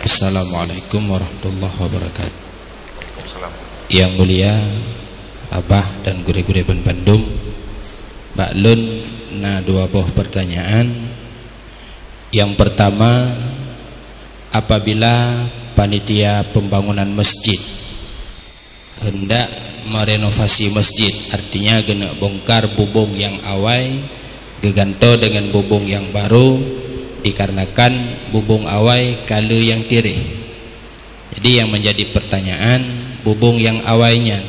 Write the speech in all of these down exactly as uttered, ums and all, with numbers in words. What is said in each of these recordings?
Assalamualaikum warahmatullahi wabarakatuh. Yang mulia Abah dan gurée-gurée ban bandum, bak lôn na dua boh pertanyaan. Yang pertama, apabila panitia pembangunan masjid hendak merenovasi masjid, artinya geuneuk bongkar bubong nyang awai geugantoe deungon bubong nyang barô, dikarenakan bubong awai ka le nyang tiréh. Jadi, yang menjadi pertanyaan, bubong nyang awai nyan,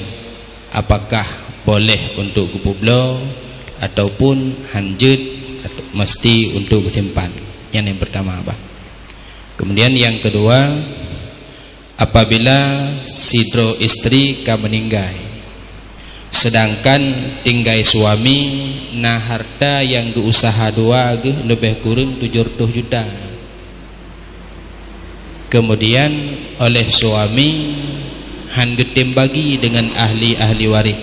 apakah boleh untuk geupubloe ataupun hanjeuet atau mesti untuk geusimpan? Nyan yang pertama, Abah. Kemudian yang kedua, apabila sidroe istri ka meuninggai, sedangkan tinggai suami na harta nyang geuusaha dua geuh leubeh kureueng tujoh reutôh juta, kemudian oleh suami han geutem bagi deungon ahli-ahli waréh.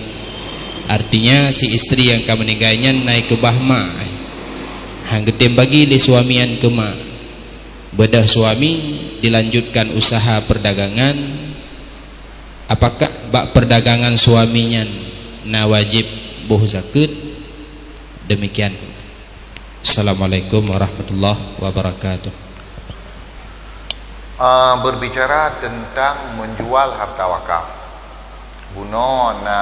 Artinya, si istri nyang ka meuninggai nyan na keubah mak, han geutem bagi lé suami nyan keu mak. Beudôh suami dilanjutkan usaha perdagangan, apakah bak perdagangan suami nyan na wajéb boh zakeuet? Demikian. Assalamualaikum warahmatullahi wabarakatuh. Ah, berbicara tentang menjual harta wakaf. Bunoe na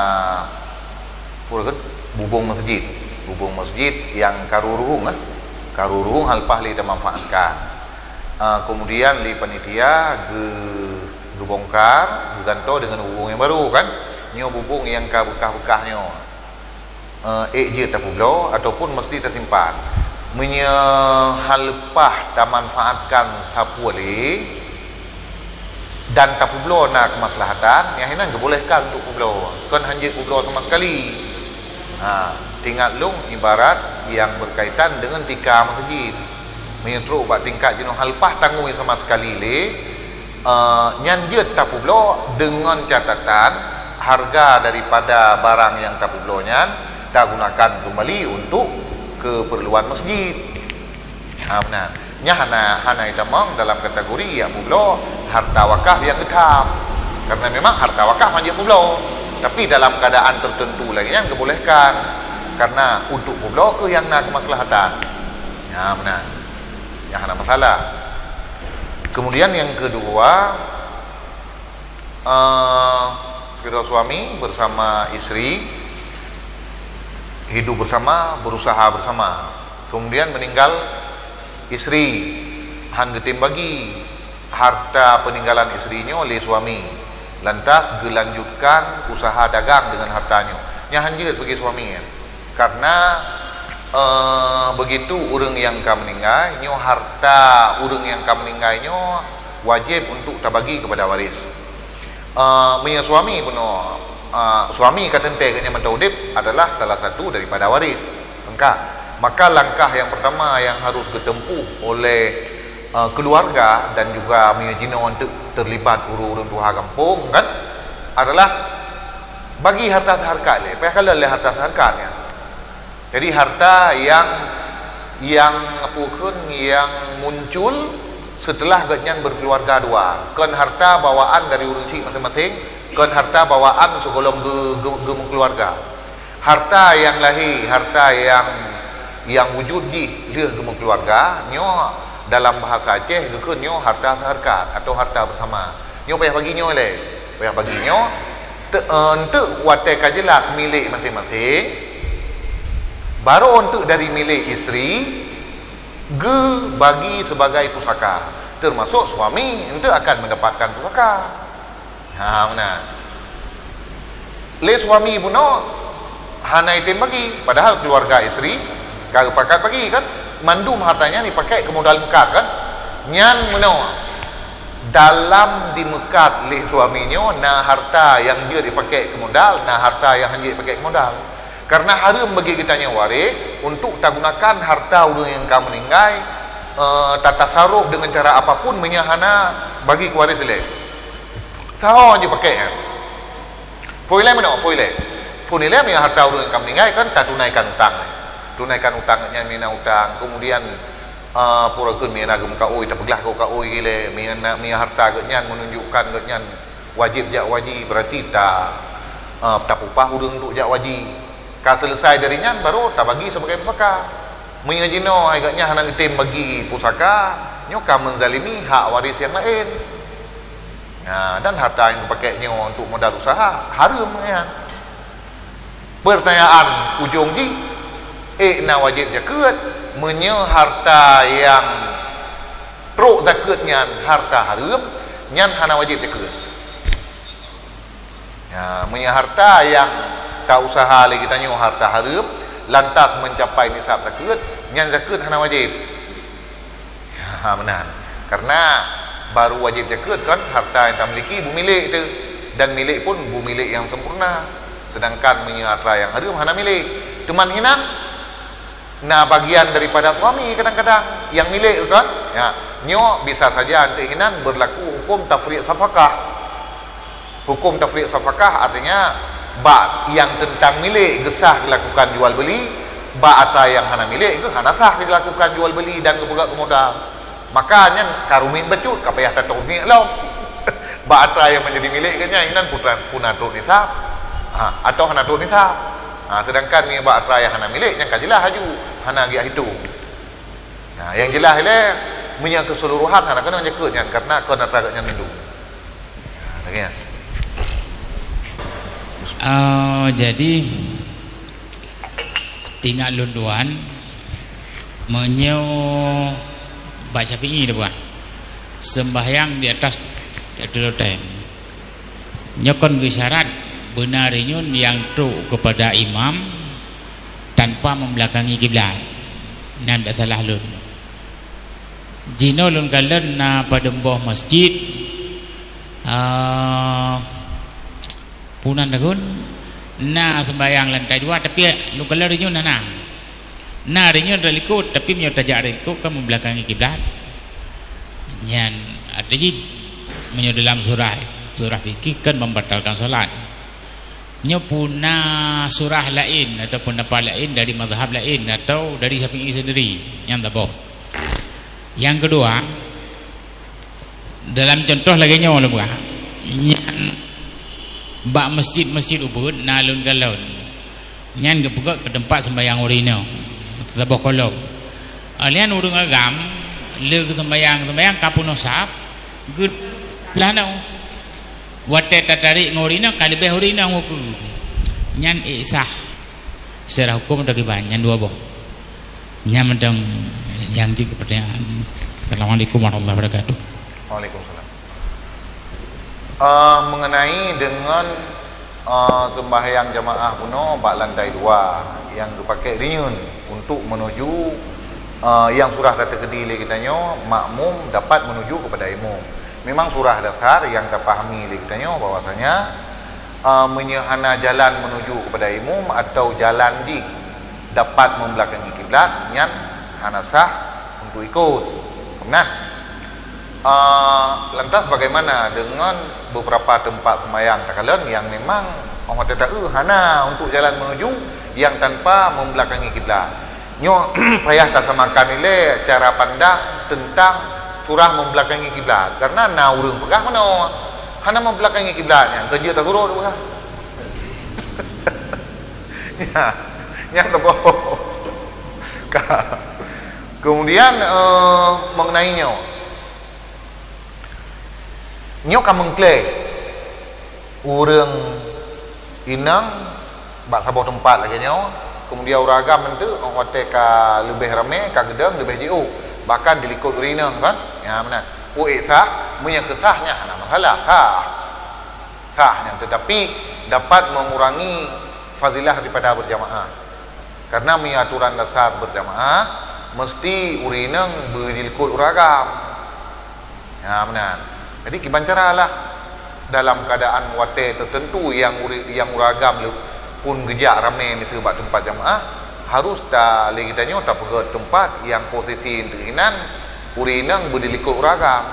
peue geut? Bubong masjid. Bubong masjid nyang ka ruruhung, kan? Ka ruruhung, hana leupah lé tamanfaatkan. Ah, kemudian lé panitia geu-, geubongkar, geugantoe deungon bubong nyang barô, kan? Nyoe bubong nyang ka beukah-beukah nyoe. Eh, ék jeuet tapubloe ataupun meusti tasimpan. Meunyoe hana leupah tamanfaatkan sapeue lé dan tapubloe na keumaslahatan, nyan hinan geubolehkan untuk publoe, kon hanjeuet publoe sama sekali. Ha, teuingat lôn ibarat nyang berkaitan deungon tika masjid. Meunyoe trok bak tingkat jinoe hana leupah tangui sama sekali lé, eh, nyan jeuet tapubloe deungon catatan harga daripada barang nyang tapubloe nyan tagunakan keumbali untuk keperluan masjid. Ha, meunan. Nyan hana, hana itamong dalam kategori nyang publoe harta wakaf nyang geutham. Karena memang harta wakaf hana jeuet publoe. Tapi dalam keadaan tertentu lagée nyan geubolehkan. Karena untuk publoe keuh nyang na keumaslahatan. Nyan meunan. Nyan hana masalah. Kemudian yang kedua, eh, ketika suami bersama istri hidup bersama, berusaha bersama. Kemudian meninggal istri, han geutem bagi harta peninggalan istri nyoe lé suami. Lantas geulanjutkan usaha dagang dengan harta nyoe. Nyan han jeuet bagi suami, ya. Karena, eh, begitu ureuëng nyang ka meuninggai, nyoe harta ureuëng nyang ka meuninggai nyoe wajéb untuk tabagi kepada waris. Eh, meunyoe suami bunoe, eh, suami ka teuntée geuhnyan mantong udeb adalah salah satu daripada waris. Maka, maka langkah yang pertama yang harus geutempuh oleh, eh, keluarga dan juga meunyoe jinoe untuk terlibat ureuëng-ureuëng tuha gampông, kan, adalah bagi harta seuhareukat lé, payah kalon lé harta seuhareukat nyan. Jadi, harta yang, yang peue kheun, yang muncul setelah gobnyan berkeluarga dua. Kon harta bawaan dari ureuëng chik maséng-maséng, kon harta bawaan sigohlom geu-, geu-, geumeukeuluwarga. Harta nyang lahé, harta nyang, nyang wujud jih lheueh geumeukeuluwarga, nyoe dalam bahasa Aceh geukheun nyoe harta seuhareukat atau harta bersama. Nyoe payah bagi nyoe lé. Payah bagi nyoe, te-, eh, enteuk watée ka jelas milék maséng-maséng, barô enteuk dari milék istri geubagi sebagai pusaka, termasuk suami enteuk akan mendapatkan pusaka. Ha, meunan. Lé suami bunoe hana item bagi, padahal keluarga istri ka geupakat bagi, kan? Mandum harta nyan dipakai keu modal meukat, kan? Nyan meunoe, dalam dimeukat lé suami nyoe na harta nyang jeuet dipakai keu modal, na harta nyang han jeuet dipakai keu modal. Karena hareuem bagi geutanyoe waréh untuk tagunakan harta ureuëng nyang ka meuninggai, eh, tatasaruf deungon cara apapun meunyoe hana bagi keu waréh lé. Saho jipakai nyan. Peue ilée meunoe, peue ilée. Peue ilée meunyoe harta ureuëng ka meuninggai kan tatunaikan utang. Tunaikan utang nyan mina utang, kemudian Ah, pura kheun meunyo na geumeukaôi, tapeuglah keu kaôi ilée, meunyo na, meunyo harta geuh nyan meununjukkan geuh nyan wajéb jak waji, berarti ta, ah, tapeuupah ureuëng untuk jak waji. Ka seuleusai dari nyan, baru tabagi sebagai pusaka. Meunyo jinoe hai geuh nyan hana geutem bagi pusaka, nyoe ka menzalimi hak waris nyang laén. Nah, dan harta nyang geupakék nyoe untuk modal usaha, hareuem nyan. Pertanyaan ujong jih, ék na wajéb jakeuet, meunyoe harta nyang trok zakeuet nyan harta hareuem, nyan hana wajéb jakeuet. Ya, meunyoe harta nyang tausaha lé geutanyoe harta hareuem, lantas mencapai nisab zakeuet, nyan zakeuet hana wajéb. Ha, meunan. Karena baru wajéb jakeuet kan harta nyang tamiliki beumilék teuh, dan milék pun beumilék nyang sempurna. Sedangkan meunyoe harta nyang hareuem hana milék. Teuma hinan na bagian daripada suami kadang-kadang nyang milék teuh kan. Ya, nyoe bisa saja untuk hinan berlaku hukum tafriq safakah. Hukum tafriq safakah artinya bak nyang teuntang milék geusah dilakukan jual beli, bak atra nyang hana milék geuh hana sah dilakukan jual beli dan geupeugah keu modal. Maka nyan ka rumit bacut, ka payah tataufiq lom. Bak atra nyang menjadi milék geuh nyan, inan putra puna trok nisab, ha, atau hana trok nisab. Ha, sedangkan ni bak atra nyang hana milék, nyan ka jeulaih laju, hana giak hitung. Nah, nyang jeulaih ilée, meunyoe keseluruhan hana keunong jakeuet nyan, karena kon atra geuh nyan mandum. Lagée nyan. Oh, jadi tingat lôn tuan, meunyoe bak Syafi'i dah buah sembahyang di atas, di atas loteng. Nyoe kon geusyarat beuna rinyun nyang trok kepada imam tanpa membelakangi kiblat. Nan dak salah lôn. Jinoe lôn kalon na padum boh masjid, ah, punan tahun na sembahyang lantai dua, tapi lôn kalon rinyun hana. Na rinyun dak likot, tapi meunyoe tajak dak likot kan membelakangi kiblat. Nyan arti jih meunyoe dalam surah, surah fikih kan membatalkan salat. Nyoe puna surah laén atau pendapat laén dari mazhab laén atau dari Syafi'i sendiri nyang taboh. Yang kedua, dalam contoh lagée nyoe lôn peugah, nyan bak masjid-masjid ubit na lôn galon. Nyan geupeugét keu teumpat sembahyang ureuëng inong, saboh kolom. Alian ureuëng agam le geuseumbahyang-seumbahyang ka peunoh sab, geu lanoe. Watée tatarék ngon ureuëng inong ka leubeh ureuëng inong ukeue. Nyan ék sah. Secara hukum atau kiban nyan dua boh. Nyan mantong nyang jeuet keu pertanyaan. Assalamualaikum warahmatullahi wabarakatuh. Waalaikumsalam. Uh, mengenai dengan uh, sembahyang jamaah bunoe bak lantai dua yang dipakai rinyun untuk menuju uh, yang surah teukeudi lé geutanyoe makmum dapat menuju kepada imum. Memang surah dasar yang tapahami lé geutanyoe bahwasanya uh, meunyoe hana jalan menuju kepada imum atau jalan jih dapat membelakangi kiblat, nyan hana sah untuk ikut. Nah, uh, lantas bagaimana dengan beberapa tempat sembahyang takalon yang memang orang kata tak hana untuk jalan menuju yang tanpa membelakangi kiblat? Nyoe payah tasamakan ilée cara pandang tentang surah membelakangi kiblat, karena na ureuëng peugah meunoe, hana membelakangi kiblat nyan, keujeuet tasurot peugah. Ya, nyan teuboh. Ka. Kemudian uh, mengenai nyoe, nyoe ka mengklaim ureuëng inong bak saboh teumpat lagée nyoe, kemudian ureuëng agam meunteuek watée ka leubeh ramé, ka geudong leubeh jiôh, bahkan dilikot ureuëng inong kan? Ya, meunan. Uék sah, meunyoe keusah nyan hana masalah, sah. Sah nyan, tetapi dapat mengurangi fadilah daripada berjamaah. Karena meunyoe aturan dasar berjamaah, mesti ureuëng inong beujilikot ureuëng agam. Ha, meunan. Jadi kiban caralah dalam keadaan watée tertentu yang ureuëng agam pun geujak ramé miseue bak teumpat jamaah, harus ta lé geutanyoe tapeugét teumpat yang posisi untuk inan ureuëng inong beujilikot ureuëng agam.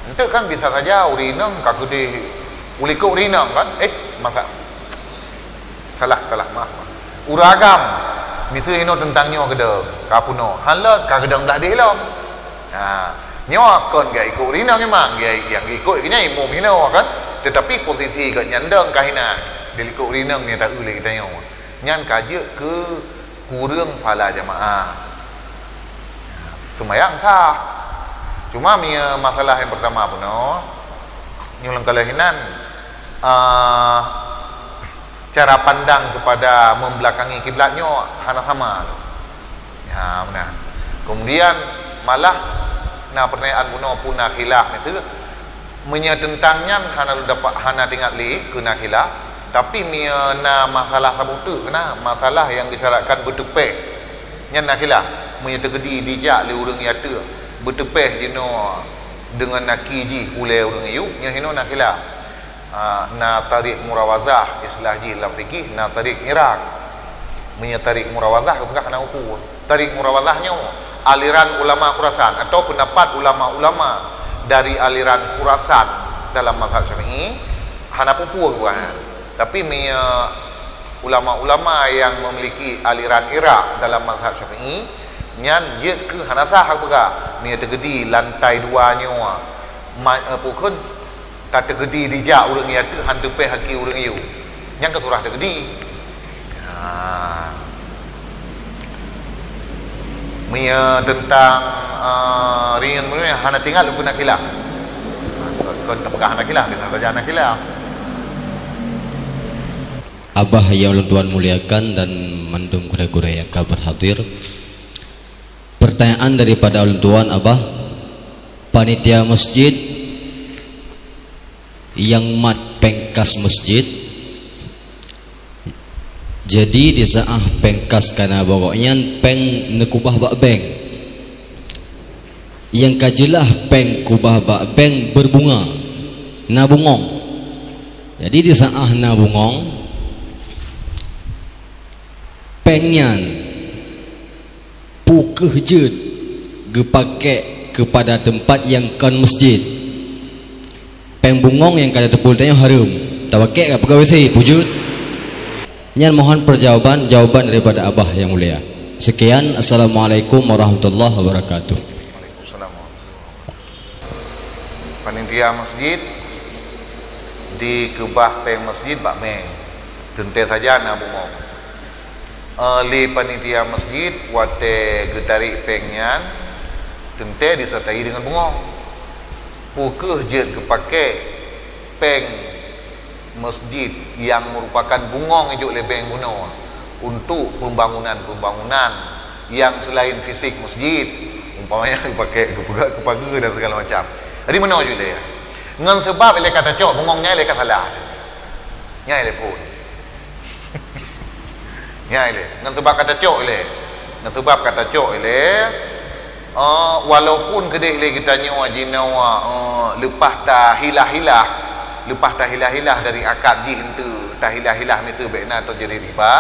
Enteuk kan bisa saja ureuëng inong ka keudeh ulikot ureuëng inong kan? Eh, masa salah, salah, maaf. Ureuëng agam miseue inoe teuntang nyoe keudeh. Ka peunoh, hana lôn ka geudong blah deh lom. Ha, nyoe kon geuikot ureueng inong memang, geu-, nyang geuikot keu nyan imum inoe kan. Tetapi posisi geuh nyan dong ka hinan. Dilikot ureueng inong nyang ta-eu lé geutanyoe. Nyan ka jeuet keu kureueng salat jamaah. Seumayang sah. Cuma meunyoe masalah nyang pertama peunoh, nyang lôn kalon hinan, ah, cara pandang kepada membelakangi kiblat nyoe hana sama. Ya, meunan. Kemudian malah na pertanyaan bunoe pun na khilaf itu. Meunyoe teuntang nyan hana dapat, hana teuingat lé keu na khilaf, tapi meunyoe na masalah saboh teuk keunan, masalah nyang disyaratkan beuteupeh, nyan na khilaf. Meunyoe teukeudi dijak lé ureueng nyang teuk beuteupeh jinoe deungon naki jih ulée ureueng yub, nyan hinoe na khilaf. Ah, na tarik murawazah, istilah jih lam fikih, na tarik iraq. Meunyoe tarik murawazah, geupeugah hana upu. Tarik murawazah nyoe aliran ulama Khurasan atau pendapat ulama-ulama dari aliran Khurasan dalam mazhab Syafi'i, hana peue-peue geupeugah. Tapi meunyoe ulama-ulama yang memiliki aliran iraq dalam mazhab Syafi'i, nyan jeuet keu hana sah geupeugah. Meunyoe teukeudi lantai dua nyoe, ma-, eh, peue kheun, ka teukeudi dijak ureueng nyang teuk han teupeh haki ureueng yub. Nyan ka surah teukeudi. Ha. Meunyoe teuntang, eh, ringan meunyoe hana teuingat lôn keu na khilaf. Kon, kon tapeugah hana khilaf, bisa saja hana khilaf. Abah yang ulôn tuan muliakan dan mandum gurée-gurée yang ka berhadir. Pertanyaan daripada ulôn tuan, Abah, panitia masjid nyang mat péng kas masjid. Jadi, di saat péng kas ka na bak gobnyan, péng neukubah bak bank. Nyang ka jeulaih péng kubah bak bank berbunga, na bungong. Jadi, di saat na bungong, péng nyan peu kheueh jeuet geupakék keupada teumpat nyang kon masjid. Péng bungong nyang ka teupeue tanyoe hareuem, tapakék keu peugawée W C, peu jeuet? Nyan mohon perjawaban, jawaban daripada Abah yang mulia. Sekian, Assalamualaikum warahmatullahi wabarakatuh. Waalaikumsalam. Panitia masjid dikeubah péng masjid bak bank. Teuntée saja na bungong. Eh, lé panitia masjid watée geutarék péng nyan, teuntée disertai deungon bungong. Peu kheueh jeuet geupakék péng masjid nyang meurupakan bungong ijok lé bank bunoe untuk pembangunan-pembangunan nyang selain fisik masjid, umpamanya geupakék geupeugah keu pageue dan segala macam. Jadi meunoe jeuet lé, ngon seubab ilée ka tacok bungong nyan ilée ka salah. Nyan ilée phon. Nyan ilée, ngon seubab ka tacok ilée. Ngon seubab ka tacok ilée, eh, walaupun keudeh lé geutanyoe jinoe, eh, leupah tahilah-hilah, leupah tahilah-hilah dari akad jih eunteuk tahilah-hilah miseue bék na teujadi riba,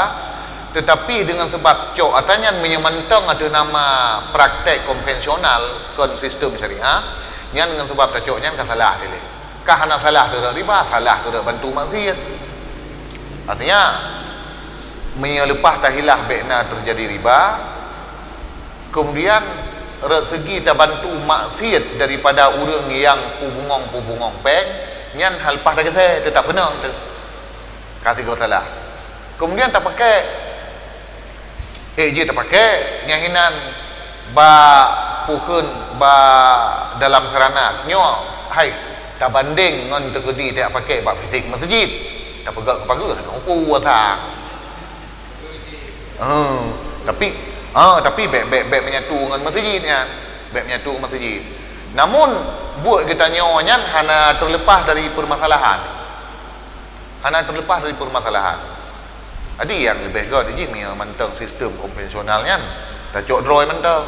teutapi deungon seubab cok atra nyan meunyoe mantong ateueh nama praktek konvensional kon sistem syariah, nyan ngon seubab tacok nyan ka salah dilée. Ka hana salah teurok riba, salah teurok bantu maksiet. Artinya, meunyoe leupah tahilah bék na teujadi riba, kemudian rot seugi tabantu maksiet daripada ureuëng nyang peubungong-peubungong péng, nyan hana leupah tageusé, teutap keunong teuh. Ka sigoe salah. Kemudian tapakék, ék jih tapakék nyang hinan bak pukon bak dalam sarana nyoe, hai, tabandeng ngon teukeudi tapakék bak fisik meuseujid, tapeugah keu pageue hana upu watang. Heh, tapi, ha, tapi bék, bék, bék menyatu ngon meuseujid nyan. Bék menyatu ngon meuseujid. Namun, buet geutanyoe nyan hana teuleupah dari peumasalahan. Hana teuleupah dari peumasalahan. Jadi, nyang leubeh göt jih meunyoe mantong sistem konvensional nyan, tacok droe mantong.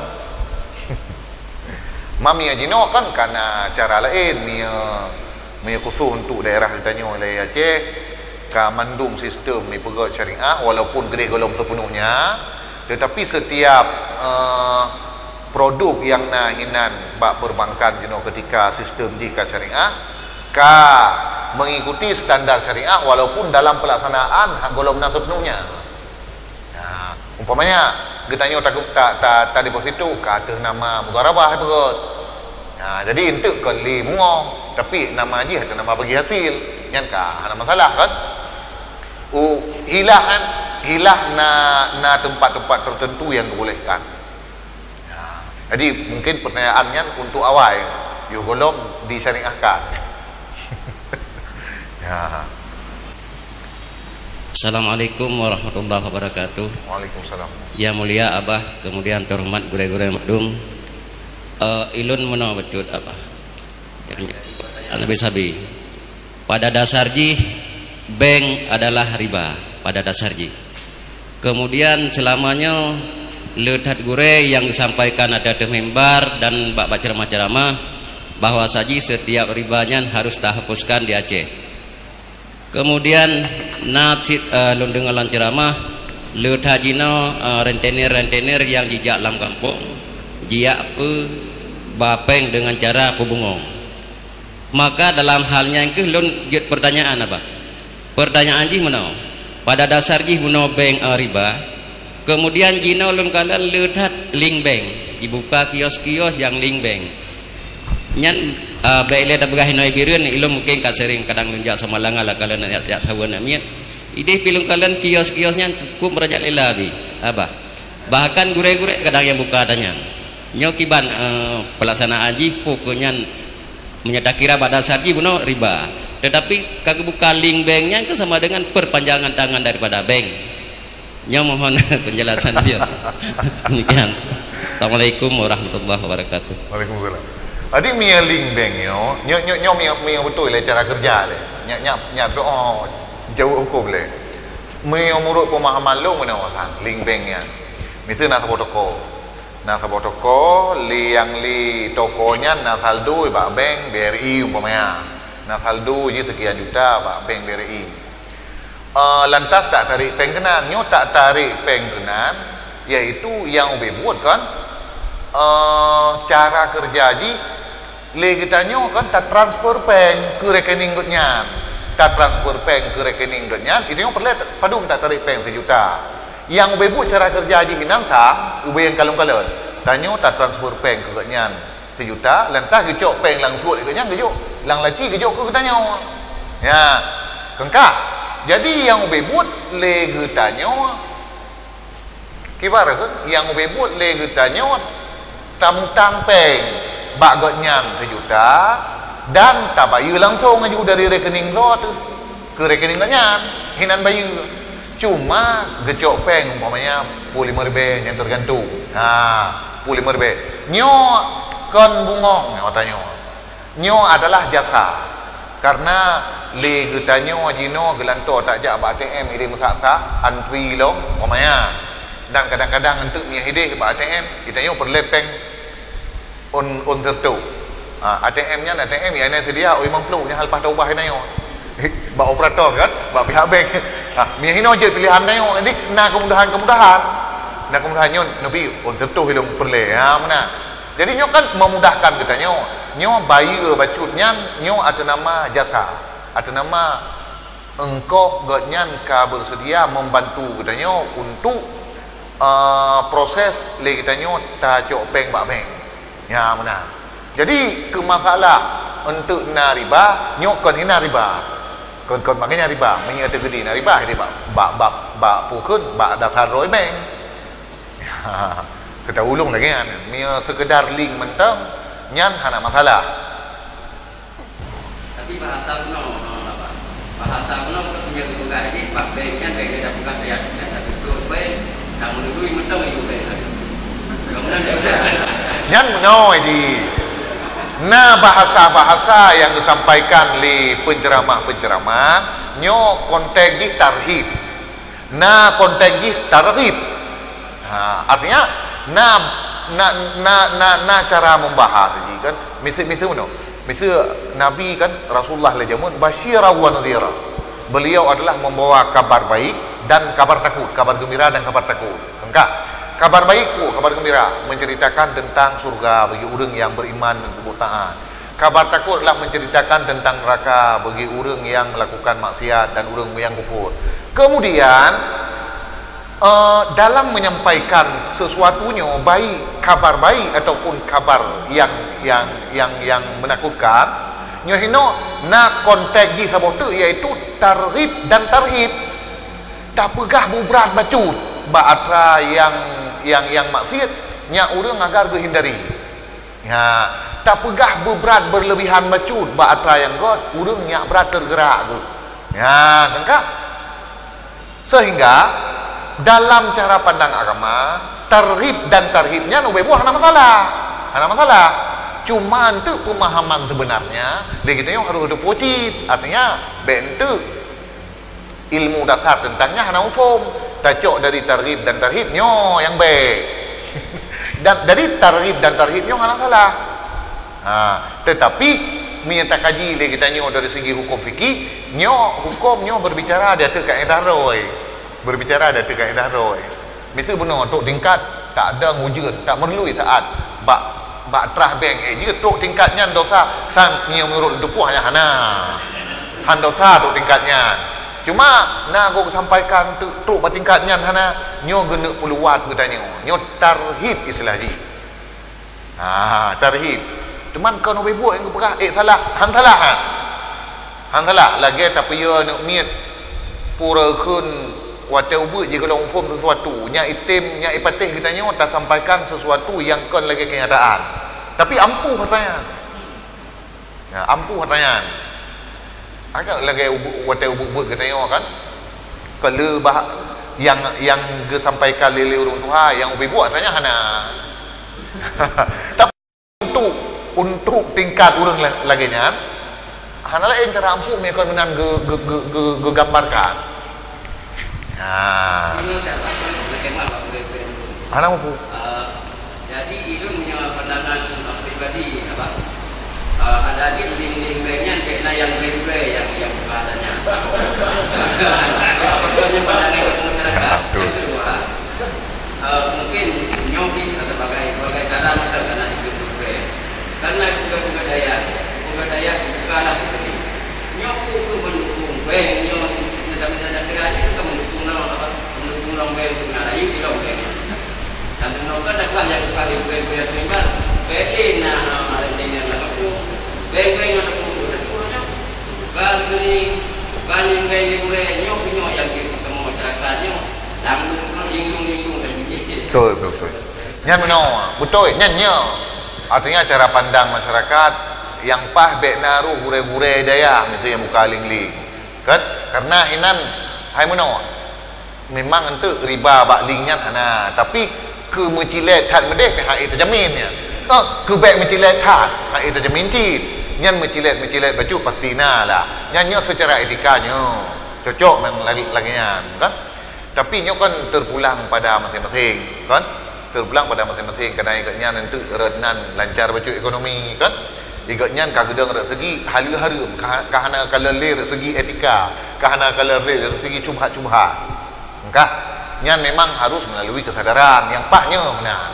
Meunyoe jinoe kan ka na cara laén, meunyoe, meunyoe khusos untuk daerah geutanyoe lé Aceh, ka mandum sistem jipeugöt syariah, walaupun keudeh gohlom seupenuhnya, teutapi setiap, eh, produk nyang na hinan bak perbankan jinoe ketika sistem jih ka syariah, ka mengikuti standar syariah walaupun dalam pelaksanaan hana gohlom na seupenuhnya. Nah, umpamanya, Geutanyoe ta, ta, ta, ta deposito ka ateueh nama mudharabah, peugöt. Ha, jadi eunteuk kon lé bungöng, tapi nama jih ateueh nama bagi hasil. Nyan ka hana masalah kan? U, hilah kan? Hilah na, na teumpat-teumpat teuteuntu nyang geubolehkan. Ha, jadi mungkin peutanyaan nyan untuk awai, yoh gohlom disyariahkan. Ya. Assalamualaikum warahmatullahi wabarakatuh. Waalaikumsalam. Yang mulia Abah, kemudian terhormat gurée-gurée mandum. Eh, ilôn meunoe bacut, Abah. Nyang jadi pertanyaan Nabi Sabi. Pada dasar jih, bank adalah riba. Pada dasar jih. Kemudian, selamanya, le that gurée nyang sampaikan ateueh mimbar dan bak-bak ceramah-ceramah, bahwa saji setiap riba nyan harus tahapuskan di Aceh. Kemudian, na cit, eh, lôn deungoe lam ceramah, le that jinoe, eh, rentenir-rentenir nyang jijak lam kampung, jijak peuba péng deungon cara peubungöng. Maka dalam hal nyan keuh lôn jeuet peurtanyaan, Abah. Peurtanyaan jih meunoe, pada dasar jih bunoe bank, eh, riba, kemudian jinoe lôn kalon le that link bank, jibuka kios-kios nyang link bank. Nyan, eh, bék lé tapeugah inoe i Bireuen, ilôn mungken ka sering kadang lôn jak Samalanga lah kalon jak, jak saweue namiet. Idéh pih lôn kalon kios-kios nyan cukup meurajak lela bih, Abah. Bahkan gurée-gurée kadang nyang buka ata nyan. Nyoe kiban, eh, peulaksanaan jih, pokok nyan meunyoe takira bak dasar jih bunoe riba. Tetapi ka geubuka link bank nyan kan sama dengan perpanjangan tangan daripada bank. Nyoe mohon penjelasan dia. Demikian. Assalamualaikum warahmatullahi wabarakatuh. Waalaikumsalam. Jadi, meunyoe link bank nyoe, nyoe, nyoe, nyoe meunyoe, meunyoe beutôi lé cara kerja lé. Nyak, nyak, nyak, oh, jaweueb huköm lé. Meunyoe meunurot pemahaman lôn meunoe, link bank nyan. Miseue na saboh toko. Na saboh toko, lé nyang lé toko nyan na saldo bak bank B R I umpamanya. Na saldo jih sekian juta bak bank B R I. Eh, lantas tak tarék péng keunan. Nyoe tak tarék péng keunan, yaitu nyang ubé buet kan, eh, cara kerja jih lé geutanyoe kan tatransfer péng keu rekening geuh nyan. Tatransfer péng keu rekening geuh nyan, itu nyang peureulée padum tak tarék péng sijuta. Nyang ubé buet cara kerja jih inan sang, ubé nyang kalon-kalon. Tanyoe tatransfer péng keu geuh nyan sijuta, lantas geucok péng lam suet geuh nyan geujok, lam laci geujok keu geutanyoe. Ya, keungkah. Jadi nyang ubé buet lé geutanyoe, kiban kheun, nyang ubé buet lé geutanyoe, tamutang péng bak geuh nyan sijuta dan tabayeue langsong laju dari rekening droe teuh keu rekening geuh nyan, hinan bayeue. Cuma geucok péng umpamanya peuet limong ribée nyang teugantung. Ha, peuet limong ribée. Nyoe kon bungöng, nyoe tanyoe. Nyoe adalah jasa. Karena lé geutanyoe jinoe geulantoe tajak bak A T M idéh meusak-sak, antri lom, umpamanya. Dan kadang-kadang eunteuk meunyoe idéh bak A T M, geutanyoe peureulée péng ôn, ôn sireutoh. Ha, A T M nyan, A T M nyang na seudia ôn limong ploh, nyan haleupah taubah geutanyoe. Bak operator kan, bak pihak bank. Ha, meunyoe hinoe jeuet piléhan tanyoe, jadi na keumudahan-keumudahan. Na keumudahan nyoe, neubi ôn sireutoh ilôn peureulée. Ha, meunan. Jadi nyoe kan memudahkan geutanyoe. Nyoe bayeue bacut nyan, nyoe ateueh nama jasa. Ateueh nama eungkoh geuh nyan ka beuseudia membantu geutanyoe untuk, eh, proses lé geutanyoe tacok péng bak bank. Ya, meunan. Jadi, keu masalah eunteuk na riba, nyoe kon hina riba. Kon, kon makajih na riba. Meunyoe teukeudi na riba, jadi bak, bak, bak, bak peue kheun, bak dasar droe bank. Keu taulông lagée nyan. Meunyoe seukeudar link mantong, nyan hana masalah. Tapi bahasa bunoe, eh, apa? Bahasa bunoe, kalau punya geupeugah ini, bak bank nyan, bank nyan dah peugah, ya, ya, dah tutup bank, dah meulului mantong, you bank tadi. Bangunan dia udah. Nyan meunoe di. Na bahasa-bahasa nyang geusampaikan lé penceramah-penceramah, nyoe konteks jih tarhib. Na konteks jih targhib. Ha, artinya na, na, na, na, na cara membahas jih kan. Miseu, miseu meunoe. Miseu Nabi kan, Rasulullah lé jameun basyira wa nadhira. Beliau adalah membawa kabar baik dan kabar takut, kabar gembira dan kabar takut. Engkak. Kabar baik, oh, kabar gembira, menceritakan tentang surga bagi ureuëng yang beriman dan berbuat taat. Kabar takot adalah menceritakan tentang neraka bagi ureuëng nyang melakukan maksiat dan ureuëng nyang kufur. Kemudian, Eh, dalam menyampaikan sesuatu nyoe, baik kabar baik ataupun kabar yang, yang, yang, yang menakutkan, nyoe hino na konteks jih saboh teuk, iaitu targhib dan tarhib. Tapeugah beubrat bacut bak atra yang, yang, yang maksiet, nyak ureuëng agar geuhindari. Ya, tapeugah beubrat berlebihan bacut bak atra nyang göt, ureuëng nyak brat teugeurak geuh. Ya, kan kah? Sehingga dalam cara pandang agama, targhib dan tarhib nyan ubé buah hana masalah. Hana masalah. Cuma untuk pemahaman sebenarnya, lé kita nyoe harus ada pocit. Artinya, bek untuk ilmu dasar tentang nyan hana muphom. Tacok dari targhib dan tarhib nyoe nyang baik. Dan dari targhib dan tarhib nyoe hana salah. Ha, tetapi meunyoe takaji lé geutanyoe dari segi hukum fikih, nyoe hukum nyoe berbicara di ateueh kaedah droe. Berbicara di ateueh kaedah droe. Miseue bunoe trok tingkat, tak ada wujud, tak meurlui taat bak, bak trah bank, eh, jeuet trok tingkat nyan dosa, sang nyoe meunurot teupeue nyan hana. Han dosa trok tingkat nyan. Cuma na gob sampaikan tu, trok bak tingkat nyan hana, nyoe geuneuk peuluat geutanyoe. Nyoe tarhib istilah jih. Ha, tarhib. Teuma kon ubé buet nyang geupeugah, eh, salah. Han salah, ha? Han salah. Lagée tapeuyue aneuk miet, pura kheun watée ubeuet jikalon muphom sesuatu. Nyak item, nyak ipatéh geutanyoe tasampaikan sesuatu nyang kon lagée kenyataan. Tapi ampuh atra nyan. Ya, ampuh atra nyan. Agak lagée ubu-, watée ubeuet-ubeuet geutanyoe kan. Keu le bah nyang, nyang geusampaikan lé, lé ureuëng tuha, nyang ubé buet atra nyan hana. Tapi untuk, untuk tingkat ureuëng la-, lagée nyan, hana laén cara ampuh meunyoe kon meunan geu-, geu-, geu-, geu-, geugambarkan. Ha. Hana mampu. Eh, jadi, ulôn meunyoe pandangan pribadi, apa, eh, hana jeuet ling-ling bank nyan, kena nyang grade-grade nyang, nyang bukan adanya. Contohnya pandangan masyarakat. Betul. Yang kedua, eh, mungkin nyoe sebagai, sebagai saran kita kena hidup grade. Karena peugah-peugah dayah, peugah dayah bukanlah begini. Nyoe pun mendukung bank, nyoe, nyoe sampai dalam negara ni kan mendukung orang, apa, mendukung orang bank tu nak rayu di orang bank. Dan tu kan dah keluar yang bukan di bank, bank tu ibarat. Bank ni nak, ah, ada yang nak aku. Bank, bank yang aku, aku punya. Bukan ni, bukan yang bank di bank, nyoe, nyoe yang kita masyarakat nyoe. Langsung, langsung, langsung, langsung. Betul, betul, betul. Nyan meunoe, beutôi, nyan nyoe. Artinya cara pandang masyarakat nyang paih bék na rôh gurée-gurée dayah miseue nyang buka ling-ling. Kan? Karena hinan hai meunoe. Memang enteuk riba bak ling nyan hana, tapi keu meucilét that meudeh pih hana tajamin nyan. Oh, keu bék meucilét that, hana tajamin cit. Nyan meucilét-meucilét bacut pasti na lah. Nyan nyoe seucara etika nyoe cocok memang lagée, lagée nyan, kan? Tapi nyoe kan terpulang pada masing-masing, kan? Terpulang pada masing-masing, kadang igat nyan enteuk rot nan lancar bacut ekonomi, kan? Igat nyan ka geudong rot segi haleue hareuem, ka, ka hana kalon lé rot segi etika, ka hana kalon lé rot segi syubhat-syubhat. Engkah, nyan memang harus melalui kesadaran nyang paih nyoe meunan.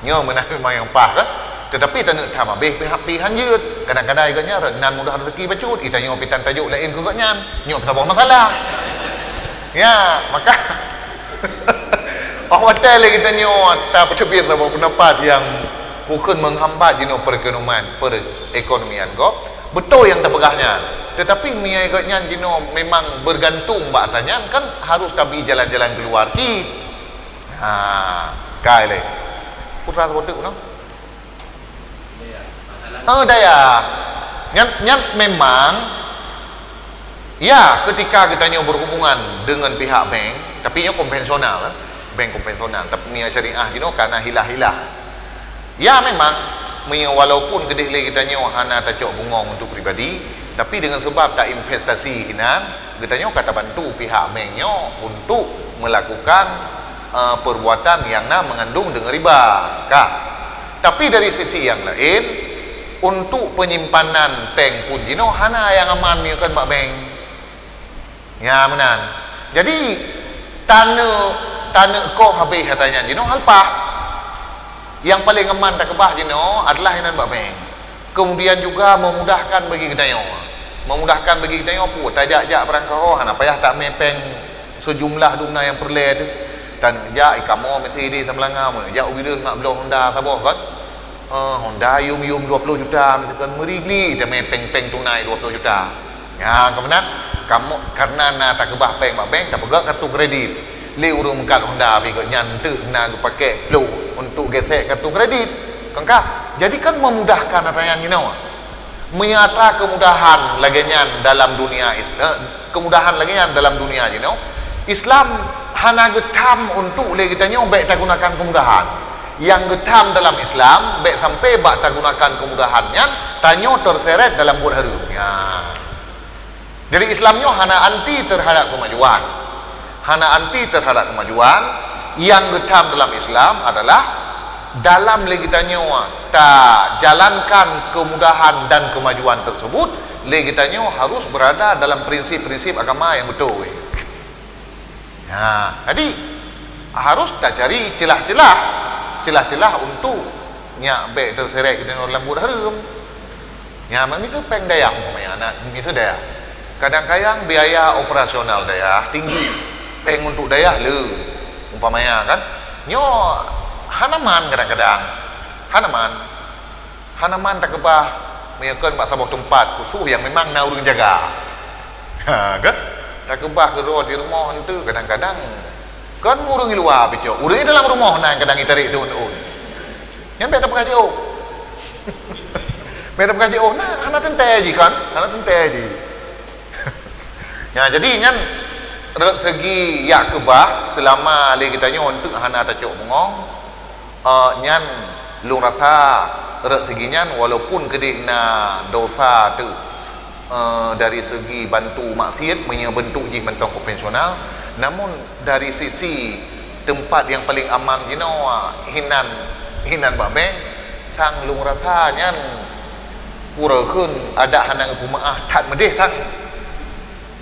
Nyoe meunan memang nyang paih, kan? Tetapi taneuk tham abéh pihak pih han jeuet. Kadang-kadang igat nyan rot nan mudah rezeki bacut, itanyoe pitan tajok laén keu gobnyan. Nyoe saboh masalah. Ya, maka, oh watée lé geutanyoe tapeuteubiet saboh peundapat nyang bukon menghambat jinoe perekonomian, perekonomian gob, beutôi nyang tapeugah nyan. Tetapi meunyoe gobnyan jinoe memang bergantung bak atra nyan, kan harus tabi jalan-jalan keuluar cit. Ha, kai lé. Putra saboh teuk, no? Oh, dayah. Nyan, nyan memang, ya, ketika geutanyoe berhubungan dengan pihak bank, tapi nyoe konvensional, eh, bank konvensional, tapi meunyoe syariah jinoe kana hilah-hilah. Ya, memang, meunyoe walaupun keudeh lé geutanyoe hana tacok bungong untuk pribadi, tapi dengan sebab tainvestasi hinan, geutanyoe ka tabantu pihak bank nyoe untuk melakukan, eh, perbuatan nyang na mengandung dengan riba. Ka. Tapi dari sisi nyang laén, untuk penyimpanan péng pun jinoe hana nyang aman meunyoe kon bak bank. Nya meunan. Jadi, taneuk, taneuk koh habéh atra nyan jinoe hal paih. Nyang paleng aman takeubah jinoe adalah inan bak bank. Kemudian juga memudahkan bagi geutanyoe. Memudahkan bagi geutanyoe peue? Tajak-jak barangkaho hana payah tamé péng sejumlah dumna nyang peureulée teuh. Taneuk jak i kamoe meusti di Samalanga, meunyoe jak u Bireuen mak bloe Honda saboh kon. Eh, Honda yum-yum dua puluh juta, meusti kon meuri gli, teuma péng-péng tunai dua puluh juta. Nyan keuh meunan, kamoe karena na takeubah péng bak bank, tapeugöt kartu kredit. Lé ureuëng meukat Honda pih gobnyan teuk na geupakék pluek untuk gesek kartu kredit. Kon kah? Jadi kan memudahkan ata nyang jinoe. Meunyoe atra kemudahan lagée nyan dalam dunia Is-, eh, kemudahan lagée nyan dalam dunia jinoe, Islam hana geutham untuk lé geutanyoe bék tagunakan kemudahan. Nyang geutham dalam Islam, bék sampai bak tagunakan kemudahan nyan, tanyoe terseret dalam buet hareuem. Ya. Jadi Islam nyoe hana anti terhadap kemajuan. Hana anti terhadap kemajuan. Nyang geutham dalam Islam adalah dalam lé geutanyoe tajalankan kemudahan dan kemajuan tersebut, lé geutanyoe harus berada dalam prinsip-prinsip agama yang betul. Ha, jadi harus tacari celah-celah, celah-celah untuk nyak bék terseret geutanyoe dalam buet hareuem. Nyan, miseue péng dayah umpamanya, na miseue dayah. Kadang-kadang biaya operasional dayah tinggi. Péng untuk dayah le, umpamanya kan. Nyoe hana man kadang-kadang. Hana man. Hana man takeubah meunyoe kon bak saboh teumpat khusus nyang memang na ureuëng jaga. Ha, kan? Takeubah keudroe di rumoh entu kadang-kadang kon ureuëng di luwa picok. Ureuëng di dalam rumoh na kadang itarék tu un-un. Nyan bék tapeugah jiôh. Bék tapeugah jiôh, nah, hana teuntée jih kan? Hana teuntée jih. Nyan, jadi nyan rot segi yak keubah, selama lé geutanyoe eunteuk hana tacok bungong, eh, nyan lôn rasa rot segi nyan walaupun keudeh na dosa teuk, eh, dari segi bantu maksiet meunyoe beuntuk jih mantong konvensional, namun dari sisi teumpat nyang paleng aman jinoe hinan, hinan bak bank, sang lôn rasa nyan kureueng kheun adak hana geupeumeu'ah that meudeh sang.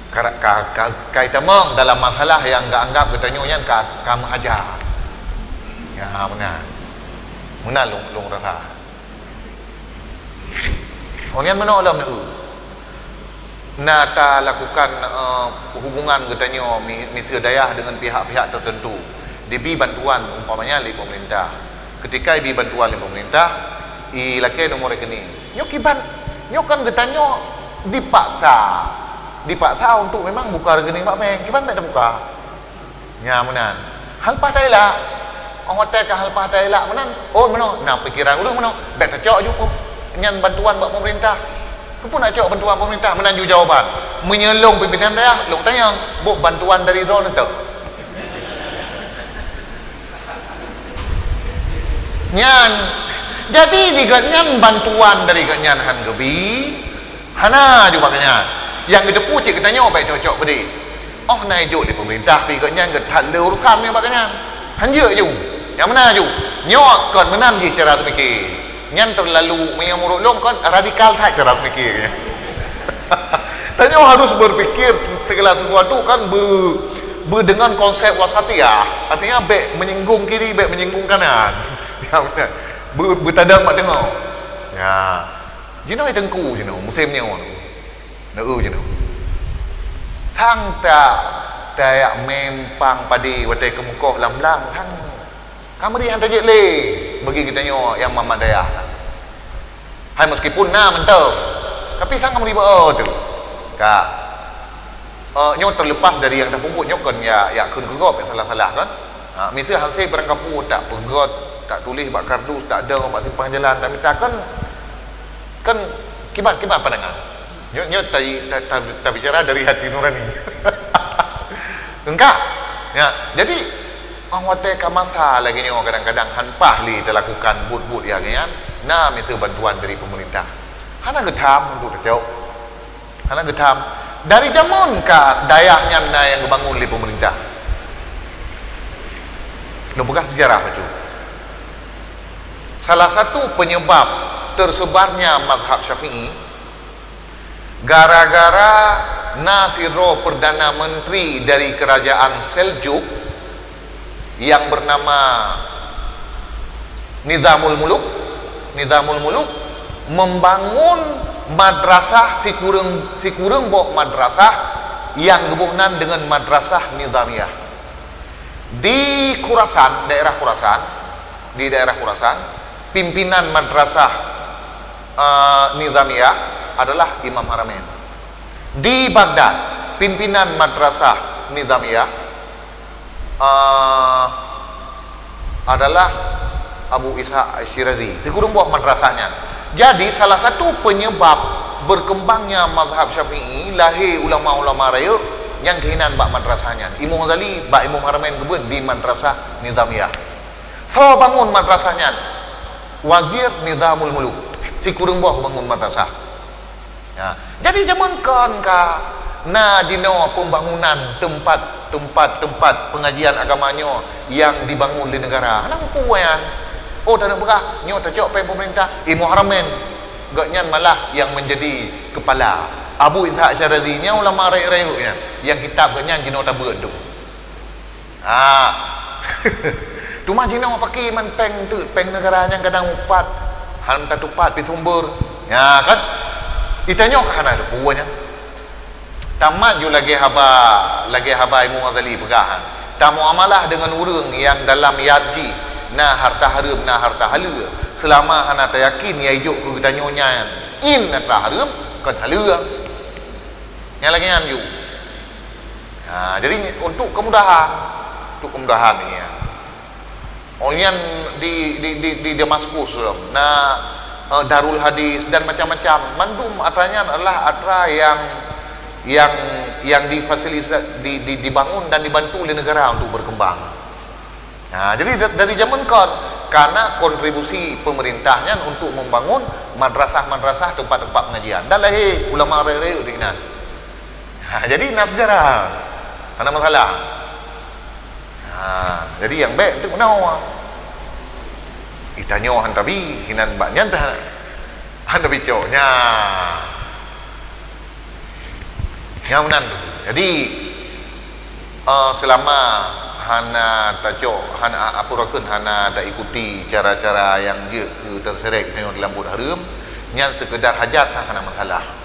Ka, ka, ka, ka itamong dalam masalah nyang geuanggap geutanyoe nyan ka, ka meuhaja. Ya, meunan. Meunan lôn, lôn rasa. Oh, nyan meunoe lom neu. Na talakukan, eh, hubungan geutanyoe mi-, miseue dayah deungon pihak-pihak tertentu. Dibi bantuan umpamanya lé pemerintah. Ketika ibi bantuan lé pemerintah, ilakée nomor rekening. Nyoe kiban, nyoe kan geutanyoe dipaksa. Dipaksa untuk memang buka rekening bak bank. Kiban bék tabuka. Nya meunan. Hal paih tailak. Óh watée ka hal paih tailak meunan, oh meunoe, na pikeran ureuëng meunoe, bék tacok ju nyan bantuan bak pemerintah. Keupeue nak cok bantuan pemerintah? Meunan ju jawaban. Meunyoe lôn pimpinan dayah, lôn tanyong, boh bantuan dari droeneuh teuh. Nyan, jadi di gobnyan bantuan dari gobnyan han geubi, hana ju bak nyan. Nyang geuteupeue cit geutanyoe bék cocok beudeh. Óh na ijok lé pemerintah pih gobnyan geuthat le urusan nyoe bak nyan. Han jeuet ju. Nyang meunan ju. Nyoe kon meunan jih cara teumike. Nyan terlalu, meunyoe meunurot lôn kon radikal that cara teumike. Tanyoe harus berpikir segala sesuatu kan be, be dengan konsep wasatiyah. Artinya bék menyinggung kiri, bék menyinggung kanan. Be, beutadong mak teungoh. Ya. Jinoe teungku jinoe, musém nyoe. Neu jinoe. Sang ta, tajak meumpang padé watée keumeukoh lam blang, sang ka meuri han tajeuet lé bagi geutanyoe nyang mamat dayah. Hai meskipun na mantong, tapi sang ka meuri bak tu. Ka. Eh, nyoe terlepas dari nyang tapeubuet nyoe kon ya, ya kheun keu gob nyang salah-salah kan. Ha, miseue hase barang kapeue tak peugöt, tak tuléh bak kardus, tak dong bak simpang jalan, tak mita kan, kan kiban, kiban pandangan. Nyoe, nyoe ta, ta, ta, tabicara dari hati nurani. Engka. Ya, jadi, óh watée ka masa lagée nyoe kadang-kadang han paih lé talakukan buet-buet nyang nyan, na miseue bantuan dari pemerintah. Hana geutham untuk tacok. Hana geutham. Dari jameun ka dayah nyan na nyang geubangun lé pemerintah. Lôn peugah sejarah bacut. Salah satu penyebab tersebarnya mazhab Syafi'i gara-gara na sidroe perdana menteri dari kerajaan Seljuk yang bernama Nizamul Muluk, Nizamul Muluk membangun madrasah sikureueng, sikureueng boh madrasah yang geuboh nan deungon Madrasah Nizamiyah. Di Khurasan, daerah Khurasan, di daerah Khurasan, pimpinan madrasah, eh, Nizamiyah adalah Imam Haramain. Di Baghdad, pimpinan madrasah Nizamiyah, eh, adalah Abu Ishaq Syirazi. Di kureueng boh madrasah nyan. Jadi, salah satu penyebab berkembangnya mazhab Syafi'i, lahé ulama-ulama rayeuk nyang keuhinan bak madrasah nyan. Imam Ghazali bak Imam Haramain geubeuet di Madrasah Nizamiyah. Soe bangun madrasah nyan? Wazir Nizamul Muluk. Sikureueng boh bangun madrasah. Ya. Jadi, jameun kon ka na jinoe pembangunan tempat, tempat, tempat pengajian agama nyoe yang dibangun di negara. Hana peue nyan. Oh, taneuk peugah, nyoe tacok péng pemerintah, Imam Haramain. Gobnyan malah yang menjadi kepala. Abu Ishaq Syirazi nyan ulama rayeuk-rayeuk nyan. Yang kitab gobnyan jinoe tabeuet tu. Ha. Teuma jinoe paké man péng teuk, péng negara nyang kadang upat, han tatupat pi sumber. Ya kan? Itanyoe ka hana teupeue nyan. Tamat ju lagée haba, lagée haba Imam Ghazali peugah, tamuamalah deungon ureuëng nyang dalam yad jih na harta hareuem, na harta haleue, seulama hana tayakin nyang ijok keu geutanyoe nyan in harta hareuem kon haleue. Nyang lagée nyan ju. Ha, jadi untuk kemudahan, untuk kemudahan ni ya. Oh, nyan di, di, di, di Damaskus tu, na, eh, Darul Hadis dan macam-macam. Mandum atra nyan adalah atra yang, yang, yang difasilisa-, di, di, dibangun dan dibantu oleh negara untuk berkembang. Ha, jadi da-, dari zaman kon, karena kontribusi pemerintah nyan untuk membangun madrasah-madrasah, tempat-tempat pengajian. Dan lahé ulama rayeuk-rayeuk di inan. Ha, jadi na sejarah. Hana masalah. Ha, jadi nyang bék untuk meunoe. Itanyoe han tabi, hinan bak nyan dah han tabi cok. Nya. Nyang meunan tu. Jadi, eh, selama hana tacok, hana, apa rakan, hana taikuti cara-cara yang jeuet keu terseret nyoe dalam buet hareuem, nyan sekedar hajat, hana masalah.